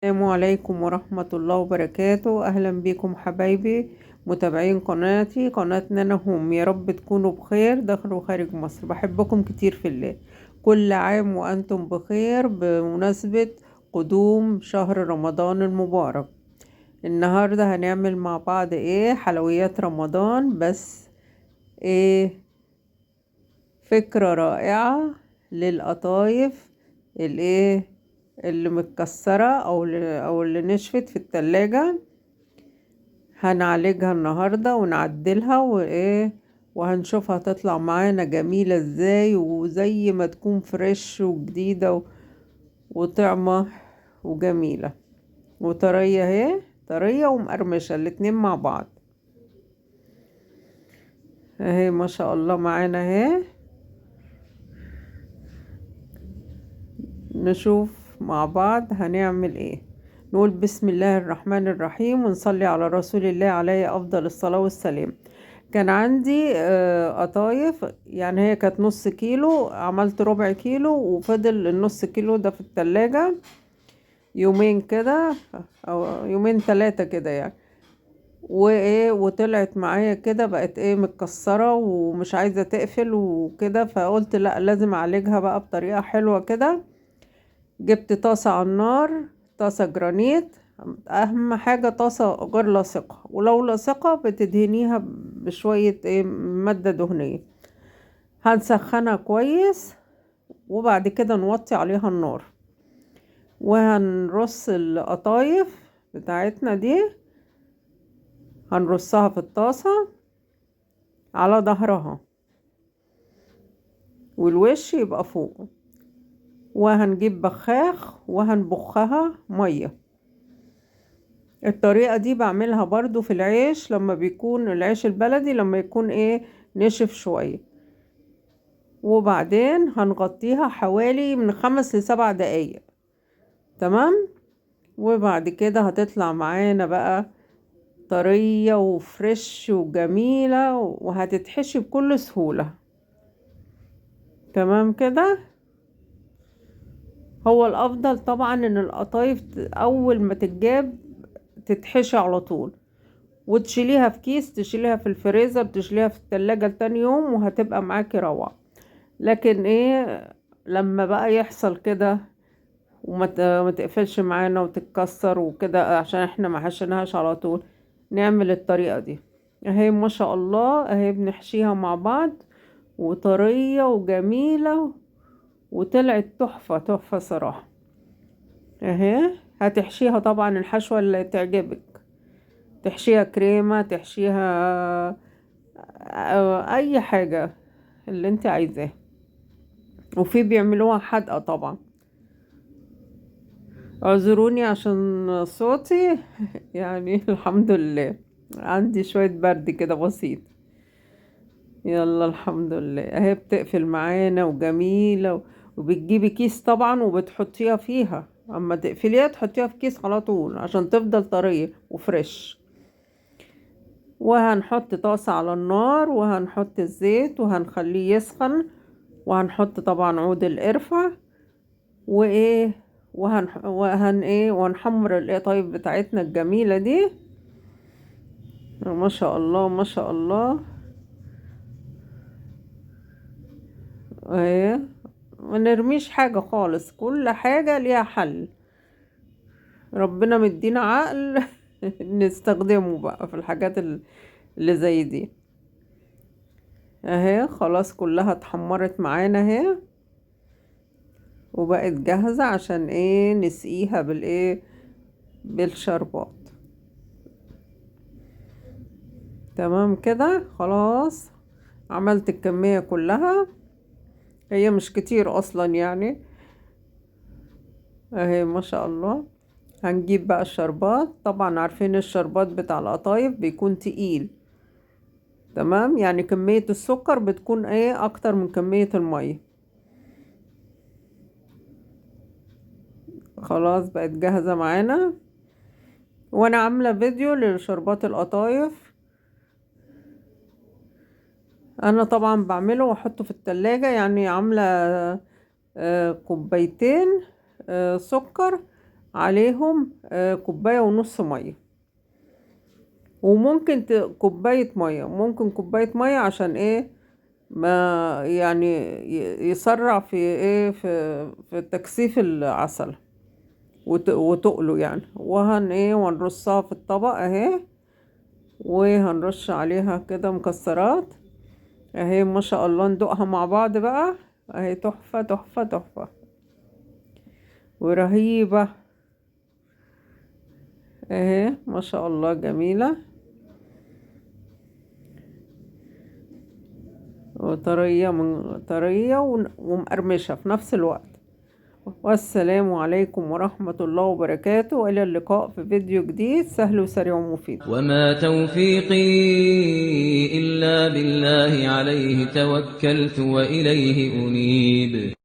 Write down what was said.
السلام عليكم ورحمة الله وبركاته. أهلا بكم حبايبي متابعين قناتي، قناة نانا هوم. يا رب تكونوا بخير داخل وخارج مصر. بحبكم كتير في الله. كل عام وأنتم بخير بمناسبة قدوم شهر رمضان المبارك. النهاردة هنعمل مع بعض ايه؟ حلويات رمضان، بس ايه فكرة رائعة للقطايف الايه اللي متكسرة او اللي نشفت في التلاجة. هنعالجها النهاردة ونعدلها وايه، وهنشوفها تطلع معانا جميلة ازاي، وزي ما تكون فريش وجديدة وطعمة وجميلة وطرية. اهي طرية ومقرمشة الاتنين مع بعض اهي ما شاء الله معانا اهي. نشوف مع بعض هنعمل ايه. نقول بسم الله الرحمن الرحيم ونصلي على رسول الله عليه افضل الصلاة والسلام. كان عندي قطايف، يعني هي كانت نص كيلو، عملت ربع كيلو وفضل النص كيلو ده في التلاجة يومين كده او يومين تلاتة كده يعني، وايه وطلعت معايا كده بقت ايه متكسرة ومش عايزة تقفل وكده، فقلت لا لازم اعالجها بقى بطريقة حلوة كده. جبت طاسة على النار، طاسة جرانيت، اهم حاجة طاسة غير لاصقة، ولو لاصقة بتدهنيها بشوية ايه مادة دهنية. هنسخنها كويس وبعد كده نوطي عليها النار، وهنرص القطايف بتاعتنا دي، هنرصها في الطاسة على ظهرها والوش يبقى فوق، وهنجيب بخاخ وهنبخها مية. الطريقة دي بعملها برضو في العيش لما بيكون العيش البلدي لما يكون ايه نشف شوية. وبعدين هنغطيها حوالي من 5 ل7 دقايق، تمام. وبعد كده هتطلع معانا بقى طرية وفريش وجميلة، وهتتحشي بكل سهولة، تمام كده. هو الافضل طبعا ان القطايف اول ما تتجاب تتحشي على طول، وتشيليها في كيس، تشيليها في الفريزر، تشيليها في التلاجة لتاني يوم، وهتبقى معاكي روعة. لكن ايه لما بقى يحصل كده وما تقفلش معانا وتتكسر وكده، عشان احنا ما حشيناهاش على طول، نعمل الطريقة دي اهي ما شاء الله. اهي بنحشيها مع بعض وطرية وجميلة، وطلعت تحفة تحفة صراحة. اهي هتحشيها طبعا الحشوة اللي تعجبك، تحشيها كريمة، تحشيها اي حاجة اللي انت عايزاها. وفي بيعملوها حادقة طبعا. اعذروني عشان صوتي يعني الحمد لله عندي شوية برد كده بسيط، يلا الحمد لله. اهي بتقفل معانا وجميلة، وبتجيبي كيس طبعا وبتحطيها فيها، اما تقفليها تحطيها في كيس على طول عشان تفضل طرية وفريش. وهنحط طاسة على النار، وهنحط الزيت وهنخليه يسخن، وهنحط طبعا عود القرفة وايه، وهن ايه، وهنحمر القطايف بتاعتنا الجميلة دي ما شاء الله ما شاء الله. اهي ما نرميش حاجة خالص، كل حاجة ليها حل، ربنا مدينا عقل نستخدمه بقى في الحاجات اللي زي دي. اهي خلاص كلها اتحمرت معانا اهي، وبقت جاهزة عشان ايه نسقيها بالايه بالشربات، تمام كده. خلاص عملت الكمية كلها، هي مش كتير اصلا يعني اهي ما شاء الله. هنجيب بقى الشربات، طبعا عارفين الشربات بتاع القطايف بيكون تقيل، تمام، يعني كمية السكر بتكون ايه اكتر من كمية المية. خلاص بقت جاهزة معانا، وانا عاملة فيديو لشربات القطايف، انا طبعا بعمله واحطه في التلاجة، يعني عاملة كوبايتين سكر عليهم 1.5 كوباية مية، وممكن كوباية مية، ممكن كوباية مية عشان ايه ما يعني يسرع في ايه في تكثيف العسل وتقله يعني. وهن ايه وهنرصها في الطبق اهي، وهنرش عليها كده مكسرات اهي ما شاء الله. ندوقها مع بعض بقى اهي، تحفة تحفة تحفة ورهيبة اهي ما شاء الله، جميلة وطرية، من طرية ومقرمشة في نفس الوقت. والسلام عليكم ورحمة الله وبركاته، وإلى اللقاء في فيديو جديد سهل وسريع ومفيد. وما توفيقي إلا بالله، عليه توكلت وإليه أنيب.